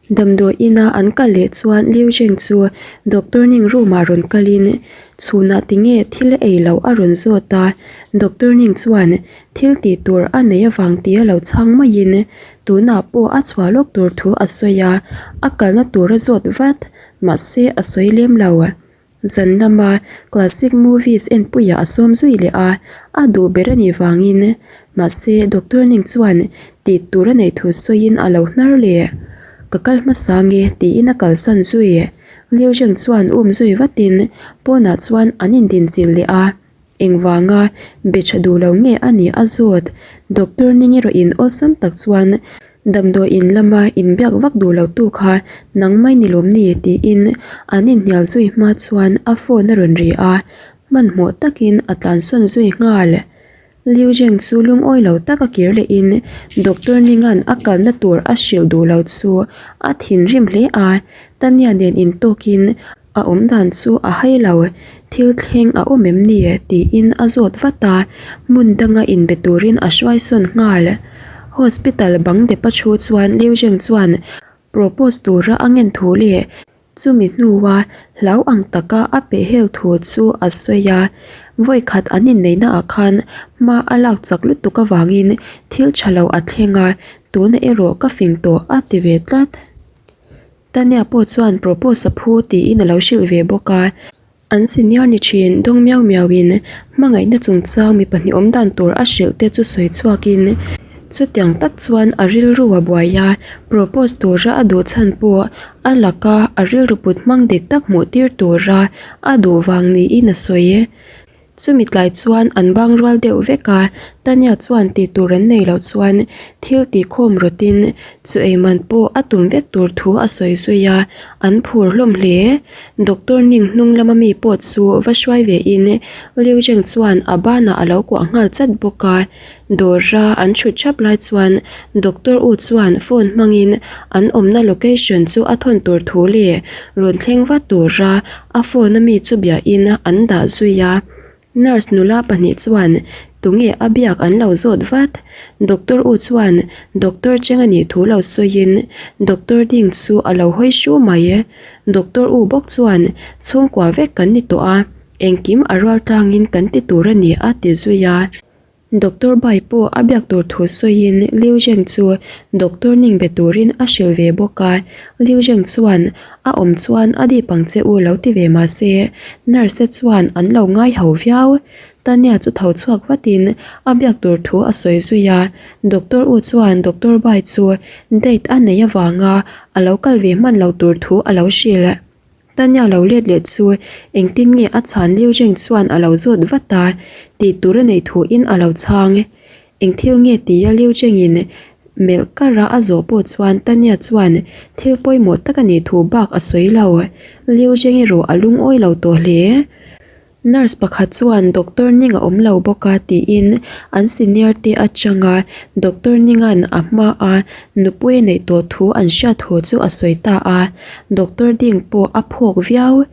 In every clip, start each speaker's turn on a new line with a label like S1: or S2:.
S1: Damdawi ina an kal leh chuan Liu Zheng chu doctor ning room ah rawn kalin chhunah tinge thil a ei loh a rawn zawt a, doctor ning chuan thil tih tur a nei avang tia lo chhang maiin tunah pawh a chhuah lawk tur thu a sawi a, a kalna tur a zawt vat mahse a sawi lem lo. Zan lama classic movies enpuiah a sawm zui leh a, a duh ber a nih vangin. Mahse, Doctor Ning chuan tih tur a neih thu sawiin a lo hnar leh. Ka kal hmasa nge tiin a kalsan zui. Liu Zheng chuan um zui vatin pawnah chuan an indinchilh leh a. Engvanga be tha duh lo nge a nih a zawt. Doctor Ning erawhin awlsam tak chuan damdawi in lama inbiak vak duh lo tu kha nang mai ni lawm ni tiin an inhnial zui hma chuan a phone a rawn ri a, hmanhmawh takin a tlansawn zui nghal. Liu Zheng chu lungawi lo taka kir lehin Doctor Ninga'n a kalna tur a hrilh duh lo chu a thinrim hle a, Tanya nen intawkin A awm dan chu a hai lo, thil thleng a awm em ni? tiin a zawt vat a, hmun danga inbe turin a hruai sawn nghal. Hospital bang depa thu chuan Liu Zheng chuan propose tura a ngen thu leh chumi hnua hlau ang taka a pehhel thu chu a sawi a. Vawikhat an inneihna ah khan hma a lak chak lutuk avangin thil tha lo a thleng a, tuna erawh ka fing tawh a ti ve tlat. Tania pawh chuan propose a phu tiin a lo hrilh ve bawk a. An senior ni thin dawng miau miau in hmangaihna chungchang mi pahnih awm dan tur a hrilh te chu sawi chhuak in chutiang tak chuan a rilru a buai a, propose tura a duh chhan pawh a laka a rilru put hmang dik tak hmuh tir tura a duh vang niin a sawi. Chumi tlai chuan an bang rual deuh vek a, Tanya chuan tih tur an nei loh chuan thil tih khawm rawtin chu ei man pawh a tum vek tur thu a sawi zui a, an phur hlawm hle. Doctor Ning hnung lama mi pawh chu va hruai ve in Liu Zheng chuan a banah a lo kuah nghal chat bawk a. Dawra an chhut thap lai chuan Doctor U chuan phone hmangin an awmna location chu a thawn tur thu leh rawn thleng vat tura a phone a mi chu biahin an dah zui a. Nurse nula pahnih chuan tunge a biak an lo zawt vat. Doctor U chuan Doctor Cheng a nih thu lo sawiin Doctor Ding chu a lo hawi hru mai. Doctor U bawk chuan chhungkua vek kan ni tawh a. Engkim a rual tlangin kan ti tur a ni a ti zui a. Doctor Bai pawh a biak tur thu sawiin Liu Zheng chu doctor ning be turin a hrilh ve bawk a. Liu Zheng chuan a awm chuan a dip ang che u lo ti ve mah se nurse te chuan an lo ngai ho viau. Tanya chu tho chhuak vatin a biak tur thu a sawi zui a. Doctor U chuan Doctor Bai chu date a neih avanga a lo kal ve hman lo tur thu a lo hrilh. Tanya lo let leh chu engtin nge a chhan Liu Zheng chuan a lo zawt vat a, tih tur a neih thuin a lo chhang. Eng thil nge tia Liu Zhengin melh kar a a zawh pawh chuan Tanya chuan thil pawimawh tak a nih thu bak a sawi lo. Liu Zheng erawh a lungawi lo tawh hle. Nurse pakhat chuan doctor Ning a awm lo bawk a tiin an senior te atanga doctor Ninga'n a hma a nupui a neih tawh thu an hriat thu chu a sawi ta a, doctor Ding pawh a phawk viau.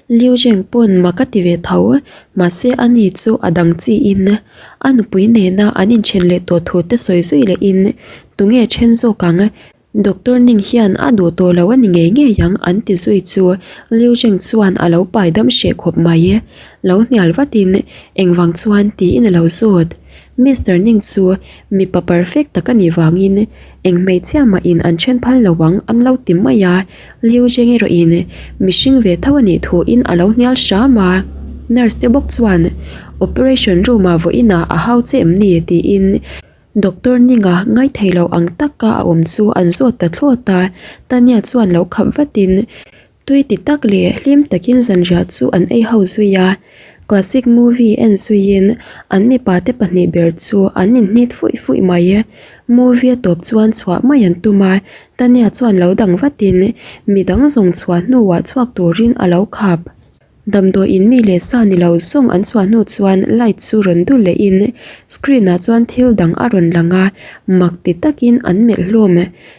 S1: Liu Zheng pawn mak a ti ve tho, mahse ani chu a dang chiin a nupui nena an inthen leh tawh thu te sawi zui lehin tunge then zawk ang Doctor Ning hian a duh tawh lo a ni ngei ngei ang an ti zui chu Liu Zheng chuan a lo pai dam hreh khawp mai. Lo hnial vatin engvang chuan tiin a lo zawt. Mister Ning chu mipa perfect tak a nih vangin eng hmeichhia mahin an then phal lo ang an lo ti mai a, Liu Zheng erawhin mihring ve tho a nih thuin a lo hnial hram a. Nurse te bawk chuan operation room ah vawiinah a hau che em ni tiin Doctor Ninga ngaithei lo ang taka a awm chu an zawt ta thlawt a, Tanya chuan lo khap vatin tui ti tak leh hlim takin zanriah chu an ei ho zui a. Classic movie en zuiin an mipa te pahnih ber chu an inhnit fuih fuih mai. Movie a tawp chuan chhuah mai an tum a, Tanya chuan lo dang vatin midang zawng chhuah hnuah chhuak turin a lo khap. Damdawiin mi leh sa ni lo zawng an chhuah hnu chuan light chu rawn dul lehin screen ah chuan thil dang a rawn lang a, mak ti takin an melh hlawm.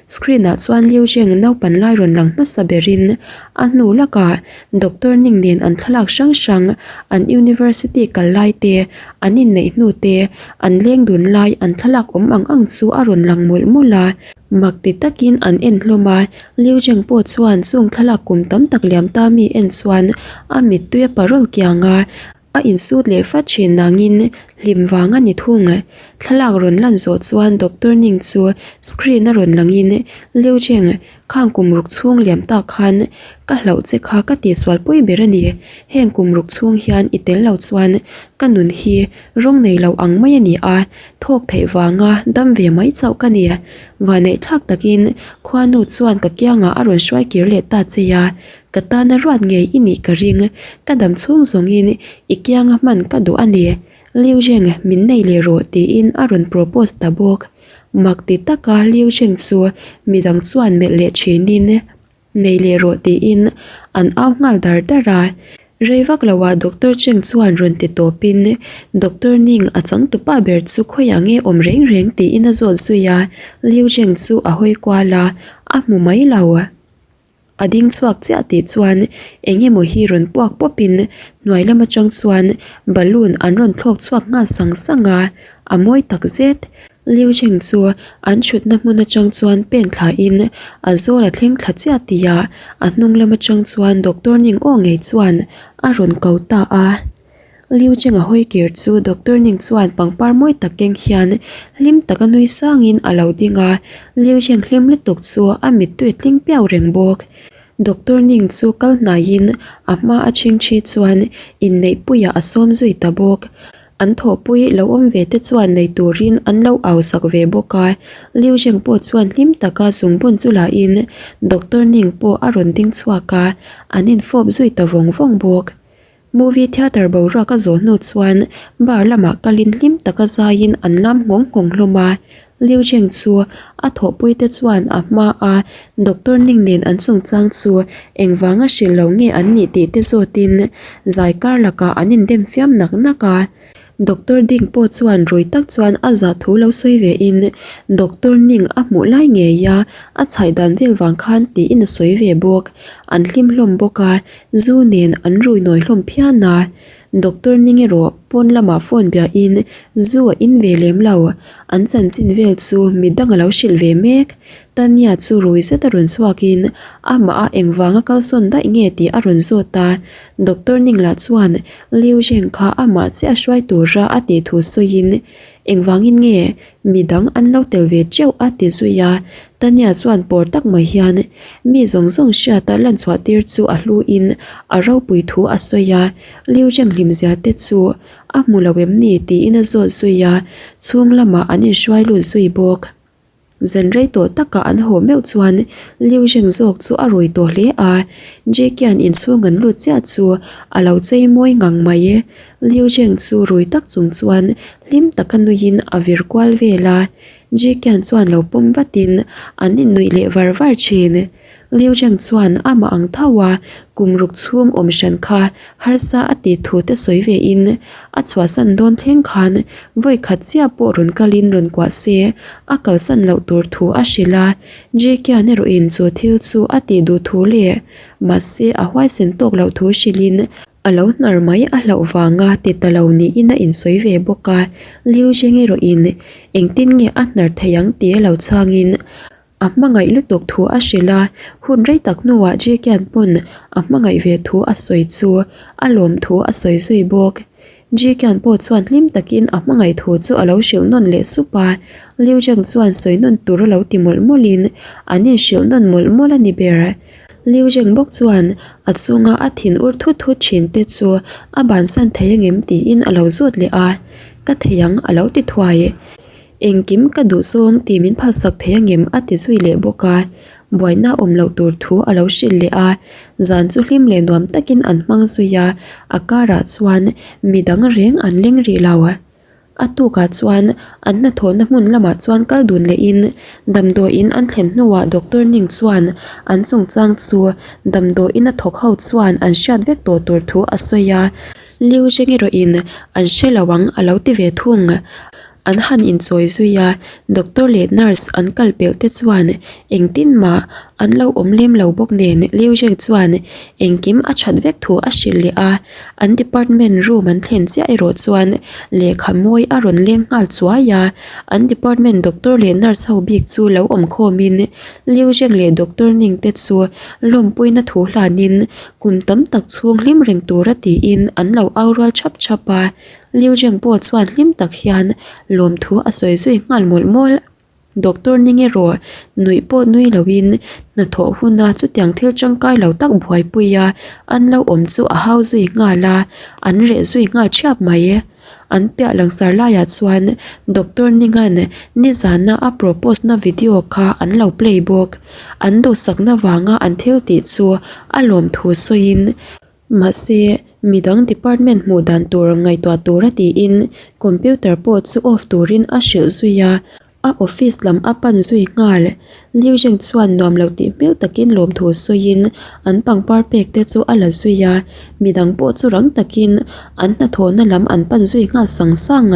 S1: Screen ah chuan Liu Zheng naupan lai rawn lang hmasa berin a hnu lakah Doctor Ning nen an thlalak hrang hrang, an university kal lai te, an inneih hnu te, an leng dun lai an thlalak awm ang ang chu a rawn lang mawlh mawlh a. Mak ti takin an en hlawm a, Liu Zheng pawh chuan chung thlalak kum tam tak liam ta mi en chuan a mittui a parawl kiang a, A insut leh fat thin nangin hlim vang a ni thung. Thlalak rawn lan zawh chuan Doctor Ning chu screen a rawn langin Liu Cheng, khang kum ruk chhung liam tak khan ka hlauh che kha ka tihsual pawi ber a ni. Heng kum ruk chhung hian i tel lo chuan ka nun hi rawng nei lo ang mai a ni a, thawk theih vanga dam ve mai chauh ka ni. Vaneihthlak takin khuanu chuan ka kiangah a rawn hruai kir leh ta che a, Ka tana ruat ngei i nih ka ring, ka dam chhung zawngin i kianga hman ka duh a ni. Liu Zheng, min nei leh rawh tiin a rawn propose ta bawk. Mak ti taka Liu Zheng chu midang chuan melh leh thinin, Nei leh rawh tiin an au nghal dar dar a. Rei vak loah Doctor Cheng chuan rawn ti tawpin, Doctor Ning a changtupa ber chu khawiah nge awm reng reng tiin a zawt zui a. Liu Zheng chu a hawi kual a, a hmu mai lo. A ding chhuak chiah tih chuan eng emaw hi rawn puak pawp in hnuai lam atang chuan balloon an rawn thlawk chhuak nghal sang sang a, a mawi tak zet. Liu Cheng chu an thutna hmun atang chuan pen thla in a zawl a thleng thla chiah tih ah a hnung lam atang chuan doctor ning aw ngei chuan a rawn ko ta a. Liu Cheng a hawi kir chu Doctor Ning chuan pangpar mawi tak keng hian hlim taka nui sangin a lo ding a, Liu Cheng hlim lutuk chu a mittui tling piau reng bawk. Doctor Ning chu kal hnaiin a hma a chhingchhi chuan inneihpuiah a sawm zui ta bawk. An thawhpui lo awm ve te chuan nei turin an lo au sak ve bawk a, Liu Cheng pawh chuan hlim taka zungbun chu lahin Doctor Ning pawh a rawn ding chhuak a, an infawp zui ta vawng vawng bawk. Movie theatre boruak a zawh hnu chuan bar lamah kalin hlim taka zaiin an lam nghawng nghawng hlawm a. Liu Cheng chu a thawhpui te chuan a hma a doctor Ning nen an chungchang chu engvanga hrilh lo nge an nih tih te zawtin zai kar lakah an indem fiam nak nak a. Doctor Ding pawh chuan rui tak chuan a zah thu lo sawi ve in Doctor Ning a hmuh lai ngei a, a chhaih dan vel vang khan tiin a sawi ve bawk. An hlim hlawm bawk a, Zu nen an rui nawi hlawm phian a, Doctor Ning erawh pawn lamah phone bia in zu a in ve lem lo, an chanchin vel chu midang a lo hrilh ve mek. Tanya chu rui zet a rawn chhuak in amah a engvanga kalsawn daih nge tih a rawn zawt a, Doctor Ning lah chuan Liu Zheng kha amah chiah hruai tura a tih thu sawiin engvangin nge Midang an lo tel ve teuh a ti zui a, Tanya chuan pawr tak mai hian mi zawng zawng hriata lan chhuah tir chu a hlu in a ropui thu a sawi a, Liu Zheng hlimzia te chu a hmu lo em ni tiin a zawt zui a, chhung lamah an inhruai lut zui bawk. Zan rei tawh taka an haw meuh chuan Liu Zheng zawk chu a rui tawh hle a, Jackie-a'n inchhung an lut chiah chu a lo chei mawi ngang mai. Liu Zheng chu rui tak chung chuan hlim taka nuiin a vir kual vel a, Jikian chuan lo pawm vatin an innuih leh var var thin. Liu Zheng chuan amah ang tho a kum ruk chhung awm hran kha harsa a tih thu te sawi ve in a chhuahsan dawn thleng khan vawi khat chiah pawh rawn kalin rawn kuah se a kalsan loh tur thu a hrilh a, Jikian erawhin chu thil chu a tih duh thu leh mahse a huaisen tawk loh thu hrilhin A lo hnar mai a hlauh vanga ti ta lo niin a insawi ve bawk a, Liu Zheng erawhin engtin nge a hnar thei ang tih a lo chhangin a hmangaih lutuk thu a hrilh a, hun rei tak hnuah Ji Qian pawn a hmangaih ve thu a sawi chu a lawm thu a sawi zui bawk. Ji Qian pawh chuan hlim takin a hmangaih thu chu a lo hrilh nawn leh sup a, Liu Zheng chuan sawi nawn tur a lo ti mawlh mawlhin an inhrilh nawn mawlh mawlh a ni ber. Liu Zheng bawk chuan a chunga a thin ur thut thut thin te chu a bansan thei angem tiin a lo zawt leh a, Ka thei ang a lo ti thuai. Engkim ka duh zawng tih min phalsak thei angem a ti zui leh bawk a, buaina awm loh tur thu a lo hrilh leh a, zan chu hlim leh nuam takin an hmang zui a, a karah chuan midang reng an leng rih lo. A tukah chuan an hnathawhna hmun lamah chuan kal dun lehin damdawiin an thlen hnuah Doctor Ning chuan an chungchang chu damdawiin a thawk ho chuan an hriat vek tawh tur thu a sawi a, Liu Zheng erawhin an hre lo ang a lo ti ve thung. An han inchawi zui a, doctor leh nurse an kal pelh te chuan engtin mah an lo awm lem lo bawk nen Liu Zheng chuan engkim a that vek thu a hrilh leh a, an department room an thlen chiah erawh chuan lehkha mawi a rawn leng nghal chuai a, an department doctor leh nurse ho bik chu lo awm khawmin Liu Zheng leh doctor Ning te chu lawmpuina thu hlanin kum tam tak chhung hlim reng tura tiin an lo au rual thap thap a. Liu Zheng pawh chuan hlim tak hian lawmthu a sawi zui nghal mawlh mawlh. Doctor Ning erawh nuih pawh nui loin hnathawh huna chutiang thil tangkai lo tak buaipui a an lo awm chu a hau zui nghal a, an reh zui nghal thiap mai. An piah langsar laiah chuan Doctor Ninga'n nizana a propose na video kha an lo play bawk. An duhsakna vanga an thil tih chu a lawmthu sawiin Mahse, midang department hmuh dan tur ngaihtuah tura tiin computer pawh chu off turin a hrilh zui a, a office lam a pan zui nghal. Liu Zheng chuan nuam lo tih hmel takin lawmthu sawiin an pangpar pek te chu a la zui a, midang pawh chu rang takin an hnathawhna lam an pan zui nghal sang sang.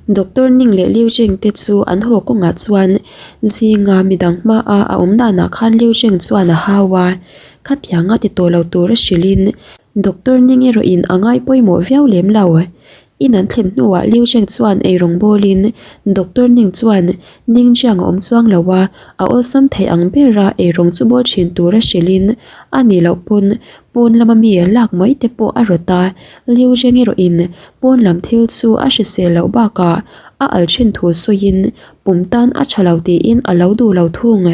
S1: Doctor Ning leh Liu Zheng te chu an haw kawngah chuan zinga midang hmaa a awm danah khan Liu Zheng chuan a hau a. Khatianga ti tawh lo tura hrilhin Doctor Ning erawhin a ngai pawimawh viau lem lo. In an thlen hnuah Liu Zheng chuan eirawng bawlin Doctor Ning chuan Ning Jiang a awm chuang lo a, a awlsam theih ang bera eirawng chu bawl thin tura hrilhin a nih loh pawn pawn lama mi lak mai te pawh a rawt a. Liu Zheng erawhin pawn lam thil chu a hrisel loh bakah a al thin thu sawiin pum tan a tha lo tiin a lo duh lo thung.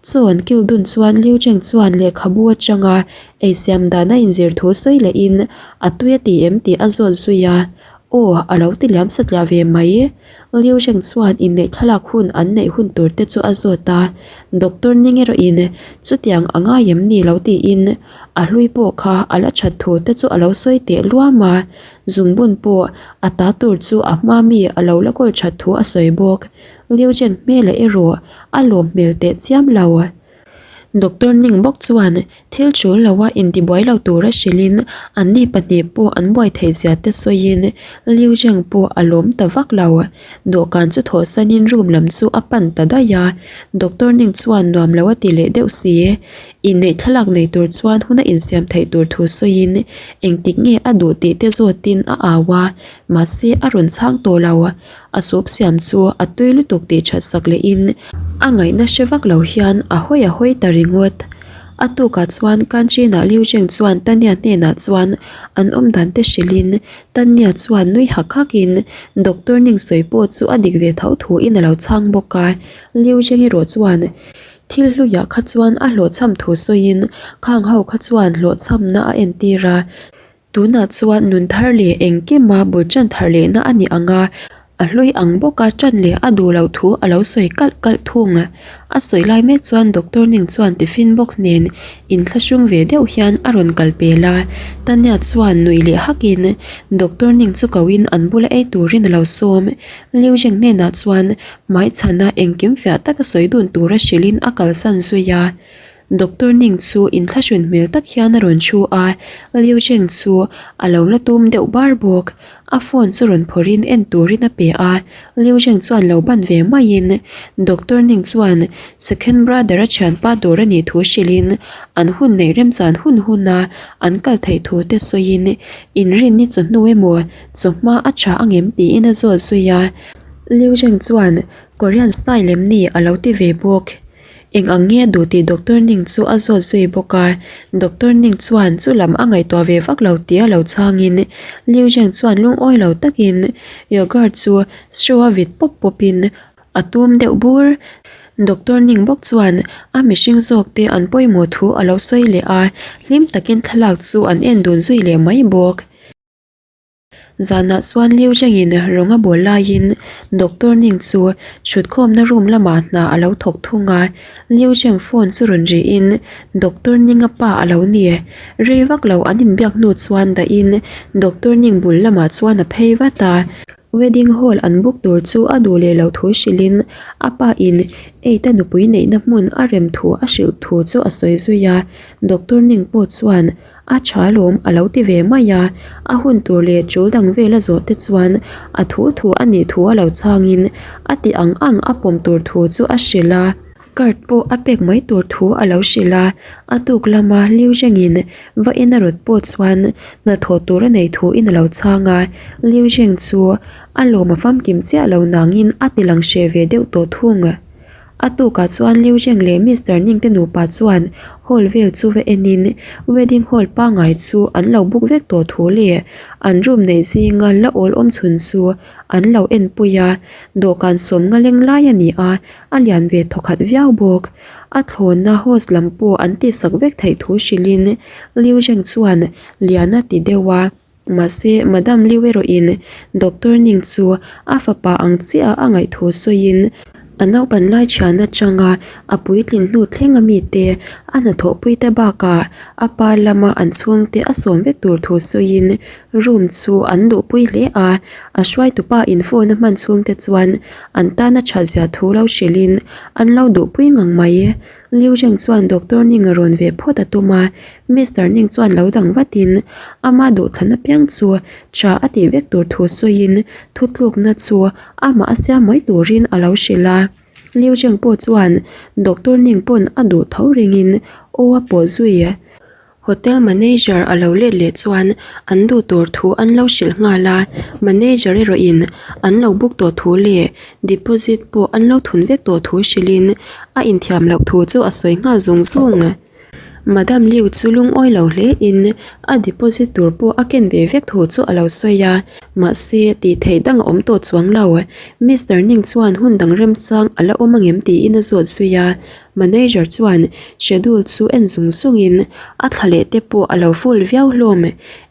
S1: Chaw an kil dun chuan Liu Cheng chuan lehkhabu atanga ei siam dan a inzir thu sawi lehin a tui a ti em tih a zawt zui a, aw a lo ti liam satliah ve mai. Liu Cheng chuan inneih thlalak hun an neih hun tur te chu a zawt a, Doctor Ning erawhin chutiang a ngai em ni lo tiin a hlui pawh kha a la that thu te chu a lo sawi teh luam a, zungbun pawh a ta tur chu a hma mi a lo la kawl that thu a sawi bawk. Liu Zheng hmela erawh a lawm hmel teh chiam lo. Doctor Ning bawk chuan thil tul loa intibuai lo tura hrilhin anni pahnih pawh an buai theih zia te sawiin Liu Zheng pawh a lawm ta vak lo. Dawhkan chu thawhsanin room lam chu a pan ta daih a, Doctor Ning chuan nuam lo a ti leh deuh si. Inneih thlalak nei tur chuan hun a insiam theih tur thu sawiin engtik nge a duh tih te zawtin a au a, mahse a rawn chhang tawh lo. A soup siam chu a tui lutuk tih that sak lehin a ngaihna hre vak lo hian a hawi a hawi ta ringawt. A tukah chuan Kanchina Liu Zheng chuan Tanya hnenah chuan an awm dan te hrilhin Tanya chuan nui hak hakin Doctor Ning sawi pawh chu a dik ve tho thuin a lo chhang bawk a. Liu Zheng erawh chuan thil hluiah kha chuan a hlawhchham thu sawiin khang ho kha chuan hlawhchhamna a entir a. Tunah chuan nun thar leh engkima bul tan thar lehna a ni ang a, a hlui ang bawka tan leh a duh loh thu a lo sawi kalh kalh thung. A sawi lai mek chuan Doctor Ning chuan tiffin box nen inthlahrung ve deuh hian a rawn kal pel a, Tanya chuan nuih leh hakin Doctor Ning chu koin an bula ei turin a lo sawm. Liu Zheng hnenah chuan hmaichhana engkim fiah taka sawi dun tura hrilhin a kalsan zui a. Doctor Ning chu inthlahrun hmel tak hian a rawn thu a, Liu Zheng chu a lo la tum deuh bar bawk. A phone chu rawn phawrhin en turin a pe a, Liu Zheng chuan lo ban ve maiin Doctor Ning chuan second brother a thianpa dawr a nih thu hrilhin an hun neih remchan hun huna an kal theih thu te sawiin inrinni chawhnu emaw chawhma a tha angem tiin a zawt zui a. Liu Zheng chuan Korean style em ni a lo ti ve bawk. Eng ang nge duh tih Doctor Ning chu a zawt zui bawk a, Doctor Ning chuan chu lam a ngaihtuah ve vak lo tia lo chhangin Liu Zheng chuan lungawi lo takin yogurt chu straw a vit pawp pawpin a tum deuh bur. Doctor Ning bawk chuan a mihring zawk te an pawimawh thu a lo sawi leh a, hlim takin thlalak chu an en dun zui leh mai bawk. Zanah chuan Liu Zhengin rawng a bawl laiin Doctor Ning chu thutkhawmna room lamah hna a lo thawk thung a, Liu Zheng phone chu rawn rihin Doctor Ning a pa a lo ni. Rei vak lo an inbiak hnu chuan dahin Doctor Ning bul lamah chuan a phei vat a. Wedding hall an book tur chu a duh leh loh thu hrilhin a pa in Eita nupui neihna hmun a rem thu a hrilh thu chu a sawi zui a, Doctor Ning pawh chuan a tha lawm a lo ti ve mai a, a hun tur leh tul dang vel a zawh te chuan a thu thu a nih thu a lo chhangin a ti ang ang a pawm tur thu chu a hrilh a. Card pawh a pek mai tur thu a lo hrilh a, a tuk lama Liu Zhengin va en a rawt pawh chuan hnathawh tur a nei thu in a lo chhang a, Liu Zheng chu a lawm a famkim chiah lo nangin a ti lang hreh ve deuh tawh thung. A tukah chuan Liu Zheng leh Mister Ning te nupa chuan hall vel chu va enin wedding hall pangngai chu an lo book vek tawh thu leh an room neih zinga la awl awm chhun chu an lo enpui a, dawhkan sawmnga leng lai a ni a, A lian ve thawkhat viau bawk. A thlawnna host lam pawh an tihsak vek theih thu hrilhin Liu Zheng chuan lian a ti deuh a. Mahse, Madam Liu erawhin Doctor Ning chu a fapa ang chiah a ngaih thu sawiin a naupan lai thian atanga a puitlin hnu thleng a mite a hnathawhpuite bakah a pa lama an chhungte a sawm vek tur thu sawiin Room chu an duhpui hle a, a hruaitupa in phone a hman chhungte chuan an tana that zia thu lo hrilhin an lo duhpui ngang mai. Liu Zheng chuan Doctor Ning a rawn ve phawt a tum a, Mister Ning chuan lo dang vatin ama duhthlan apiang chu tha a tih vek tur thu sawiin thutlukna chu amah a siam mai turin a lo hrilh a. Liu Zheng pawh chuan Doctor Ning pawn a duh tho ringin aw a pawh zui. Hotel manager a lo let leh chuan an duh tur thu an lo hrilh nghal a, manager erawhin an lo book tawh thu leh deposit pawh an lo thun vek tawh thu hrilhin a inthiam loh thu chu a sawi nghal zung zung. Madam Liu chu lungawi lo hle in a deposit tur pawh a ken ve vek thu chu a lo sawi a, mahse tih theih dang a awm tawh chuang lo. Mister Ning chuan hun dang remchang a la awm angem tiin a zawt zui a, Manager chuan schedule chu en zung zungin a thla leh te pawh a lo full viau hlawm.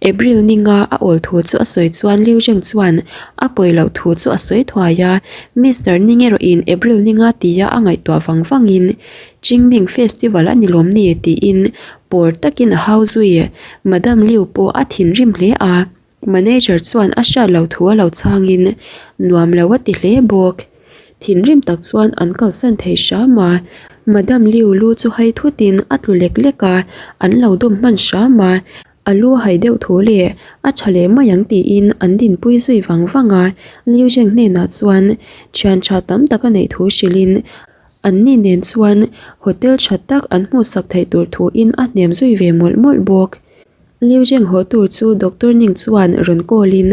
S1: April ninga a awl thu chu a sawi chuan Liu Zheng chuan a pawi loh thu chu a sawi thuai a, Mister Ning erawhin April ninga tia a ngaihtuah vang vangin Qingming Festival a ni lawm ni tiin pawr takin a hau zui. Madam Liu pawh a thinrim hle a. Manager chuan a hriat loh thu a lo chhangin nuam lo a ti hle bawk. Thinrim tak chuan an kalsan thei hram a, Madam Liu lu chu hai thutin a tlu lek lek a, an lo dawm hman hram a, a lu hai deuh thu leh a tha leh mai ang tiin an dinpui zui vang vang a, Liu Zheng hnenah chuan thian tha tam tak a neih thu hrilhin anni nen chuan hotel tha tak an hmuhsak theih tur thuin a hnem zui ve mawlh mawlh bawk. Liu Zheng haw tur chu Doctor Ning chuan rawn call in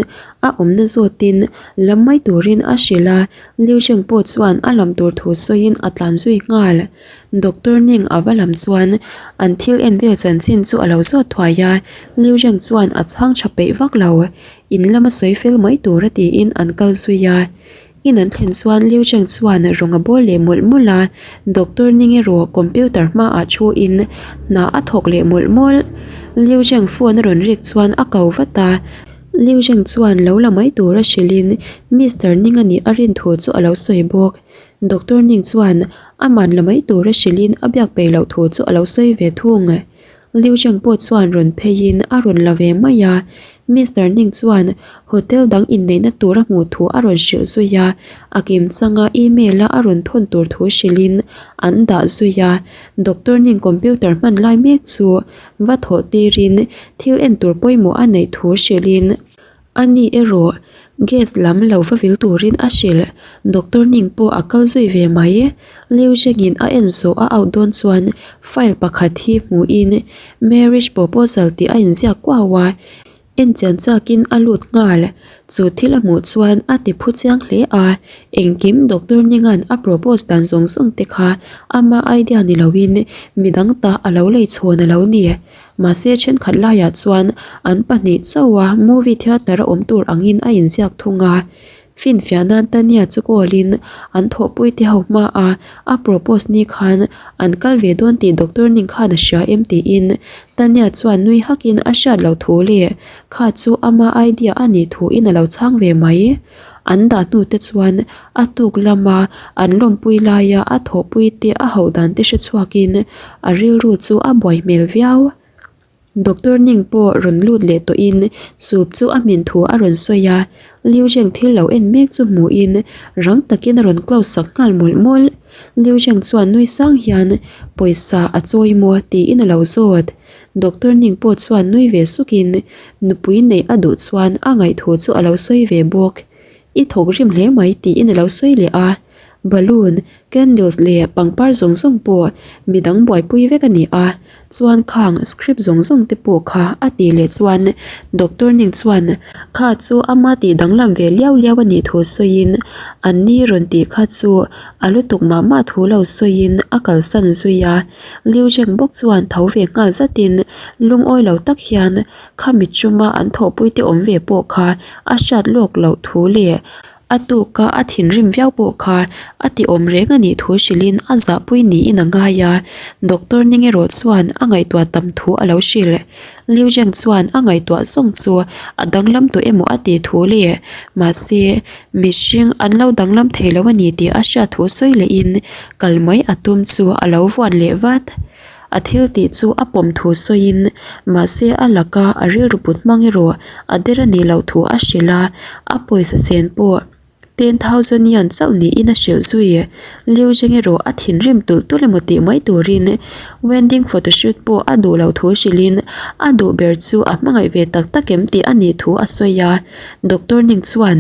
S1: a awmna zawtin lam mai turin a hrilh a, Liu Zheng pawh chuan a lam tur thu sawiin a tlan zui nghal. Doctor Ning a va lam chuan an thil en vel chanchin chu a lo zawt thuai a, Liu Zheng chuan a chhang tha peih vak lo, in lama sawi fel mai tur a tiin an kal zui a. In an thlen chuan Liu Cheng chuan rawng a bawl leh mawlh mawlh a, Doctor Ning erawh computer hmaah thu in hna a thawk leh mawlh mawlh. Liu Cheng phone a rawn rik chuan a ko vat a, Liu Cheng chuan lo la mai tur a hrilh in Mister Ning a nih a rin thu chu a lo sawi bawk. Doctor Ning chuan aman la mai tur a hrilh in a biak peih loh thu chu a lo sawi ve thung. Liu Zheng pawh chuan rawn pheiin a rawn la ve mai a, Mister Ning chuan hotel dang inneihna tur a hmuh thu a rawn hrilh zui a, a kim changa email a a rawn thawn tur thu hrilhin an dah zui a, Doctor Ning computer hman lai mek chu va thawh tirin thil en tur pawimawh a neih thu hrilhin A ni erawh gas lam lo va vil turin a hrilh. Doctor Ning pawh a kal zui ve mai. Liu Zhengin a en zawh a out dawn chuan file pakhat hi hmuhin marriage proposal tih a inziak kuau a, en chian chakin a lut nghal. Chu thil a hmuh chuan a ti phu chiang hle a, engkim Doctor Ninga'n a propose dan zawng zawng te kha ama idea ni loin midang ta a lo lei chhawn a lo ni. Mahse thenkhat laiah chuan an pahnih chauha movie theatre a awm tur angin a inziak thung a. Finfiah nan Tania chu call in an thawhpui te ho hma a, a propose ni khan an kal ve dawn tih doctor ning khan a hria em tiin Tania chuan nui hakin a hriat loh thu leh kha chu ama idea a nih thu in a lo chhang ve mai. An dah hnu te chuan a tuk lama an lawmpui laia a thawhpui te a hauh dan te hre chhuakin a rilru chu a buai hmel viau. Doctor Ning pawh rawn lut leh tawhin soup chu a hmin thu a rawn sawi a, Liu Zheng thil lo en mek chu hmuhin rang takin a rawn close sak nghal mawlh mawlh. Liu Zheng chuan nui sang hian pawisa a chawi maw tiin a lo zawt. Doctor Ning pawh chuan nui ve sukin nupui neih a duh chuan a ngaihthu chu a lo sawi ve bawk. I thawk rim hle mai tiin a lo sawi leh a. Balloon, candles leh pangpar zawng zawng pawh midang buaipui vek a ni a, chuan khang script zawng zawng te pawh kha a tih leh chuan Doctor Ning chuan kha chu ama tih danglam ve liau liau a nih thu sawiin an ni rawn tih kha chu a lutuk mah mah thu lo sawiin a kalsan zui a. Liu Zheng bawk chuan tho ve nghal zatin lungawi lo tak hian khami chuma an thawhpui te awm ve pawh kha a hriat lawk loh thu leh A tuka a thinrim viau pawh kha a ti awm reng a nih thu hrilhin a zahpui niin a ngai a, Doctor Ning erawh chuan a ngaihtuah tam thu a lo hrilh. Liu Zheng chuan a ngaihtuah zawng chu a danglam tawh emaw a ti thu leh mahse mihring an lo danglam thei lo a ni tih a hriat thu sawi lehin kal mai a tum chu a lo vuan leh vat. A thil tih chu a pawm thu sawiin mahse a laka a rilru put hmang erawh a der a nih loh thu a hrilh a, a pawisa chen pawh 10,000 yuan chauh niin a hrilh zui. Liu Zheng erawh a thinrim tulh tulh emaw tih mai turin wedding photoshoot pawh a duh loh thu hrilhin a duh ber chu a hmangaih ve tak tak em tih a nih thu a sawi a, Doctor Ning chuan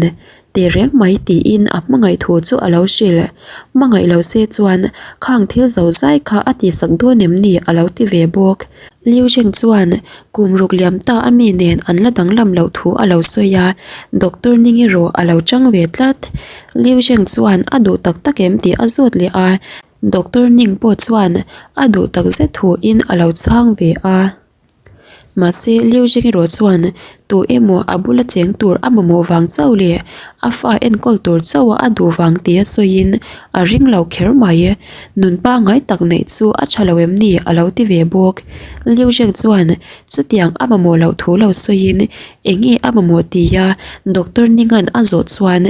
S1: Teh reng mai tiin a hmangaih thu chu a lo hrilh. Hmangaih lo se chuan khang thil zo zai kha a tihsak dawn em ni a lo ti ve bawk. Liu Zheng chuan kum ruk liam ta a mi nen an la danglam loh thu a lo sawi a, Doctor Ning erawh a lo chang ve tlat. Liu Zheng chuan a duh tak tak em tih a zawt leh a, Doctor Ning pawh chuan a duh tak zet thuin a lo chhang ve a. Mahse, Liu Zheng erawh chuan tu emaw a bula cheng tur a mamawh vang chauh leh a fa enkawl tur chauha a duh vang tia sawiin a ring lo kher mai. Nun pangngai tak neih chu a tha lo em ni a lo ti ve bawk. Liu Zheng chuan chutiang a mamawh loh thu lo sawiin eng nge a mamawh tia Doctor Ningan a zawh chuan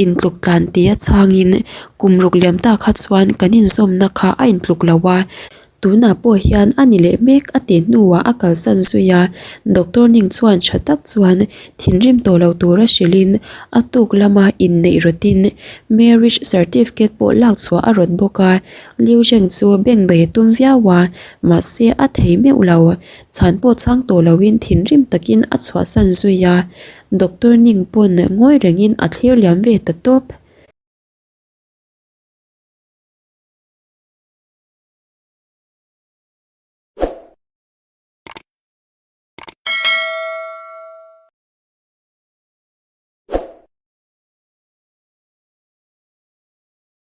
S1: intluk tlan tia chhangin kum ruk liam ta kha chuan kan inzawmna kha a intluk lo a, Tunah pawh hian a ni leh mek a tih hnuah a kalsan zui a, Doctor Ning chuan tha tak chuan thinrim tawh lo tura hrilhin a tuk lama inneih rawtin marriage certificate pawh lak chhuah a rawt bawk a, Liu Zheng chu bank daih a tum viau a, mahse a thei meuh lo, chhan pawh chhang tawh loin thinrim takin a chhuahsan zui a, Doctor Ning pawn ngawi rengin a thlir liam ve ta tawp.